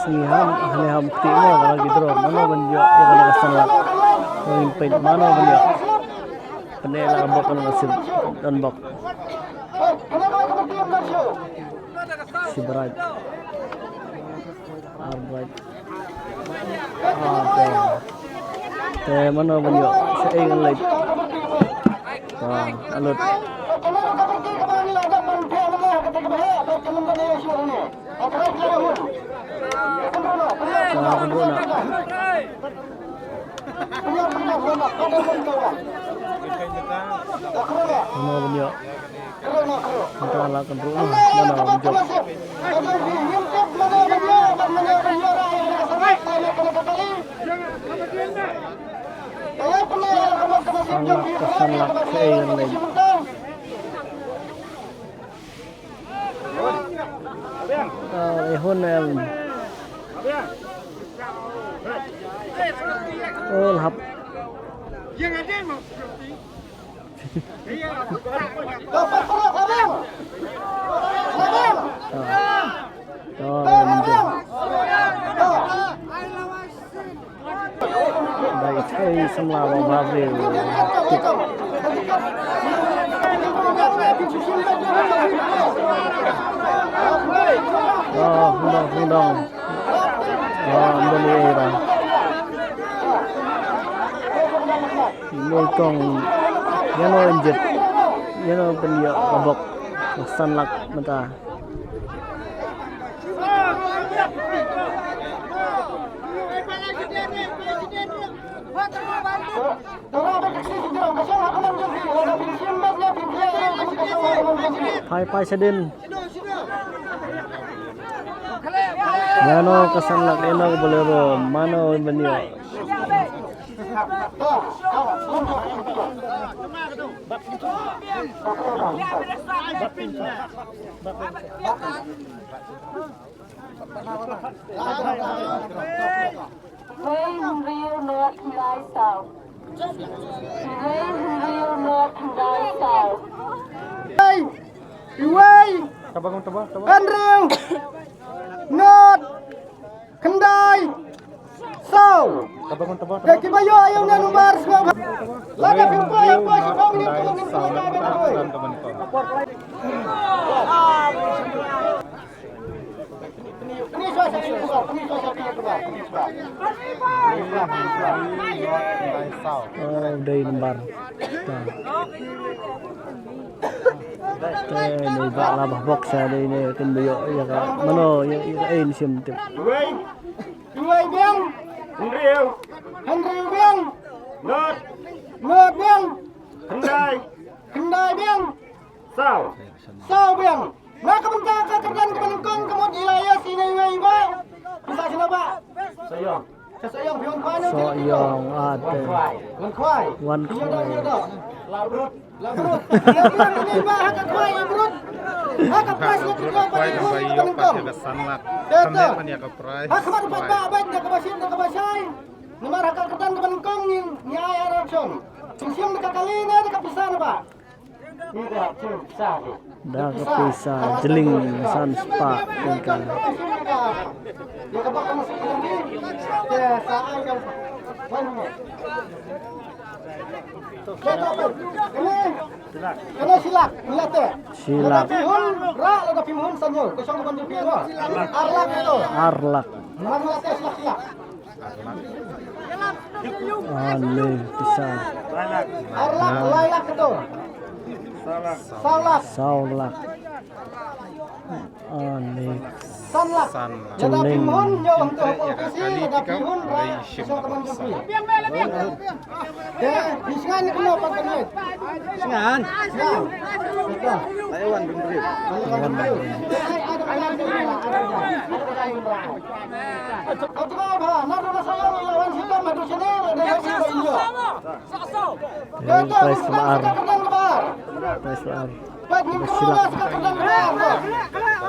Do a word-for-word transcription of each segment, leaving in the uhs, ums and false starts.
Ngi ham, ngi ham kti mo ka la ki draw. Mano ban ïoh ïa ka la ka san lak. Ngin peit mano ban ïoh. Pyneh la ka bok ka la ka sim. Don bok. Sibraj. Arbraj. Ah, te. Te mano ban ïoh. Sa ei ngan leit. Wah, alut. Tengah kebun nak. Mano ban ïoh. Entah lah kebun. Mano ban ïoh. Sanlak ka sanlak sa ei ngan leit. Ai hun em. Oh, hap. Dai thei samla ba ba view. Oh, hung dong, hung dong. Oh, hung dong ni ra. Mul kong. Ïano injet. Ïano pynïoh abok. Sanlak mynta. Phai, phai shadien. Ïano ka sanlak, ïano ka Bolero, mano ban ïoh. Iwei hynriew North, khyndai South. Iwei hynriew North, khyndai South. Iwei hynriew North, khyndai South. Te kiba ïoh ïa une u number sngewbha. Lada phi poi, poi sha kong, ïa kong, ïa kong. Oh, dei number. Te ne ba la ba box, dei ne kin ba ïoh ïa ka mano, ïa, ïa ka ei ne sim tip. Iwei biang. Hynriew. Hynriew biang. North. North biang. Khyndai. Khyndai biang. South. South biang. Na ka bynta ka kyrdan kaba nyngkong ka mut Elias Inaiwei ba. Pisa sila ba. Sohiong. Ka Sohiong phi wan khwai ne. Sohiong, ah, te. Wan khwai. Wan khwai. Ïa da, ïa da. La brut. La brut. Ïa brut ni ba ha ka khwai, ïa brut. Ha ka prize la brut, khwai ba ïa ka sanlak. Te to. Ha ka mat ba ba ba da kaba shim da kaba shai. Namar ha ka kyrdan kaba nyngkong ngi ngi ai ar option. Shim da ka kali ne da ka pisa ne ba. Da ka pisa jylliew san spah tyngka. Kane shi lak, ïa te. Shi lak. Lada phi hun, ra, lada phi hun, san ïew. Ka shong ka ban jong phi, no? Ar lak ïa to. Ar lak. Namar ïa te shi lak, shi lak. Ani pisa. Ar lak, lai lak ïa to. Saw lak. Saw lak. Ani. San lak. Lada phi hun, ïa hangto ha ka office, lada phi hun, ra, ka shong ka ban jong phi. Te, phi sngan ne kumno pat ka dei? Sngan. Sngan. Ai wan dum dum. Prize kaba ar. Prize kaba ar.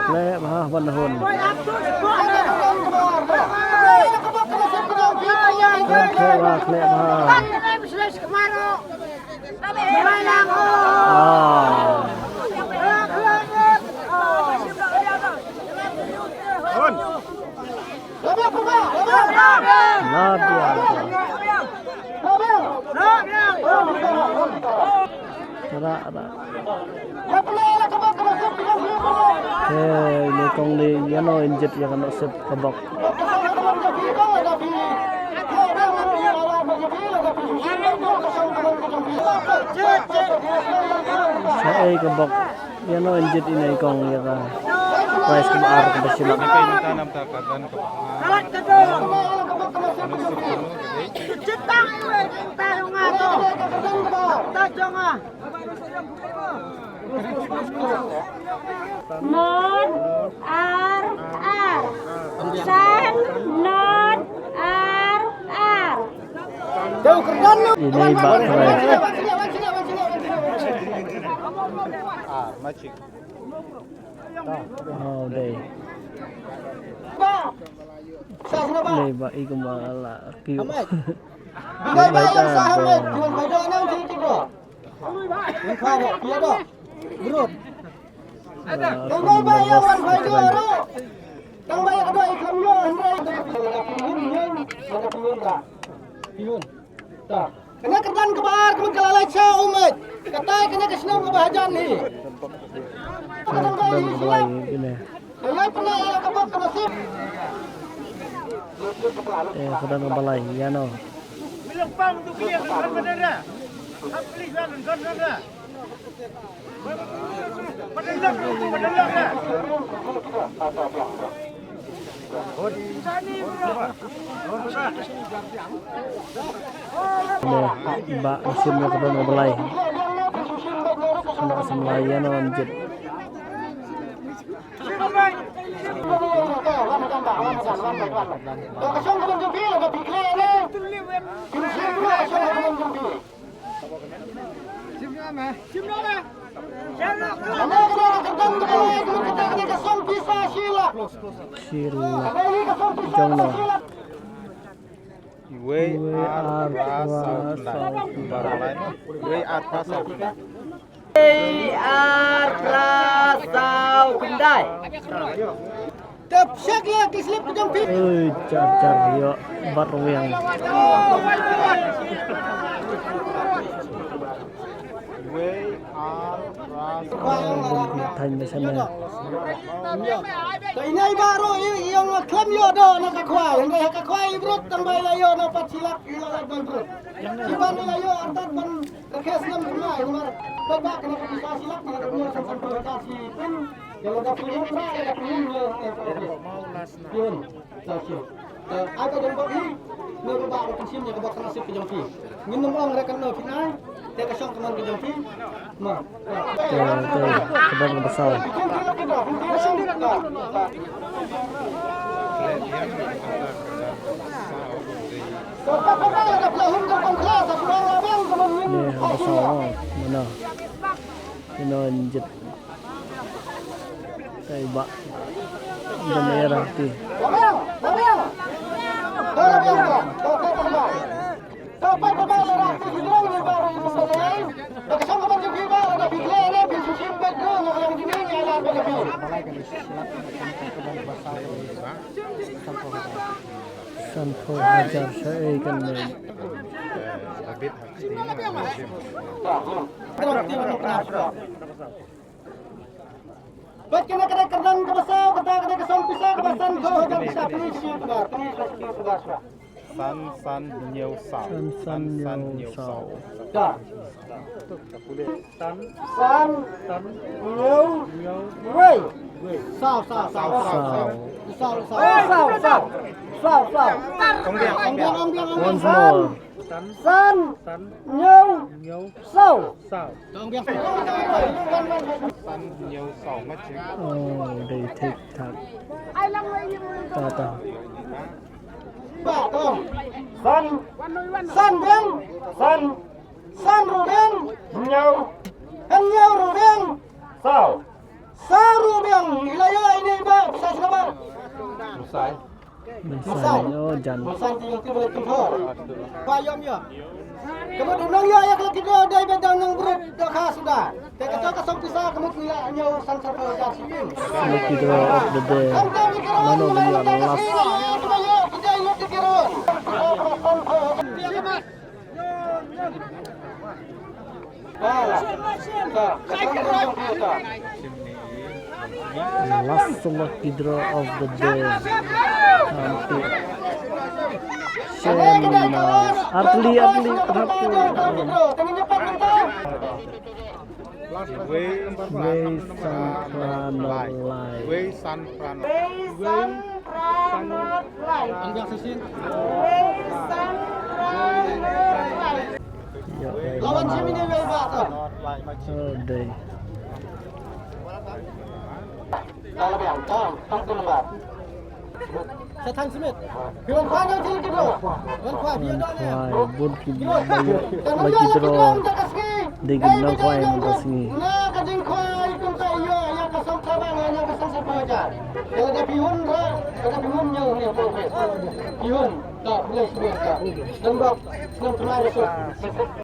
Khleh bha ban hun. Khleh bha, khleh bha. Ah. Ra, ra. Hei, ne kong de, ïa no in jied ïa ka nusip ka bok. Sa ei ka bok. Ïa no in jied ine kong ïa ka prize kaba ar kaba shi lak. Nod ar ar. San nod ar ar. Ine ba trai. Oh, dei. Dei ba i kumba la kiew. Dei ba i kumba la kiew. Tang ba ïa wan bai ïa ruh. Tang ba ïa ka dei khlem ïoh hynrei. Kane ka kyrdan kaba ar ka mut ka la lait sha u mait. Kata kane ka shnong kaba hajan hi. Kyrdan kaba lai kine. Te kyrdan kaba lai ïa no. Ba sim ïa ka don ka balai. Sngewbha sim lai ïa no jied. Shi lak jong no. Wei ar phra saw khyndai. Wei ar phra saw khyndai. Wei ar phra saw khyndai. Tep shek ïa ki slip ka jong phi. Ui, jar jar ïoh bat rwiang. Wei ar phra saw. Thaiñ ba shane. Te ine i bah ruh i ïong khlem ïoh doh na ka khwai. Hynrei ha ka khwai i brut tang ba i la ïoh na pat shi lak i la lait ban brut. Shi ban i la ïoh artat ban rakhe snem kumne namar peit ba kane ka pisa shi lak kane ka ïoh san san phew hajar shi pyn. Ïa lada phi ïoh ba ïa ka phi ïoh. Pyn. Thank you. Te ai ka jong bok hi. Ne ba ba ka pynshim ïa ka bok ka nasib ka jong phi. Ngin nym ong re kan no phi nai. Te ka shong ka mon ka jong phi. Ma. Te te ka bok ka basaw. Ne ka basaw. Mana? Ino jied. Tei ba. Ida mera ti. Sanphew hajar sa ei kan ne. Bad kane ka dei kyrdan kaba saw, kata ka dei ka song pisa kaba san phew hajar pisa, pynshai pisa, pynshai pisa. San san hynñiew saw. San san hynñiew saw. Da. San san hynñiew wei. Saw, saw, saw, saw. Saw, saw, saw. Saw, saw. Ong biang, ong biang, ong biang. Once more. San san hynñiew saw. Saw. San hynñiew saw, ma ching. Oh, dei thik thak. Ta ta. San, san biang, san, san ruh biang hynñiew, hynñiew ruh biang saw. Saw ruh biang, i la ïoh ine i bah, sa sngewbha. Bonsai. Bonsai, oh, jan. Bonsai ti ïoh ki bret ki thor. Ba ïom ïoh. Ka mut u nongïoh ïa ka lucky draw dei ba dang nongbrut dohkha suda. Te kato ka song pisa ka mut ngi la ñiew san san phew hajar shilling. Lucky draw of the day. Mano ba ïoh last. Ki dei lucky draw. Last lucky draw of the day. Nanti. Shen, uh, Artli, Artli, kenapa? Wei San Prano Lai. Wei San Prano. Wei San Prano Lai. Wei San Prano Lai. Ya, ya, ya. Oh, dai. Sa thang smet. Phi wan khwai na ki dro. Wan khwai, phi wan khwai, bun ki ba ïoh, ba ki dro. Dei ki nang khwai mynta sngi. Na ka jingkhwai kumta ïoh ïa ka song kaba nga ïoh ka song sepah hajar. Ka la da phi hun ra, ka la da phi hun ñiew ñiew ko. Phi hun, ta phi lai smet ta. Dan bok, dan phi lai smet.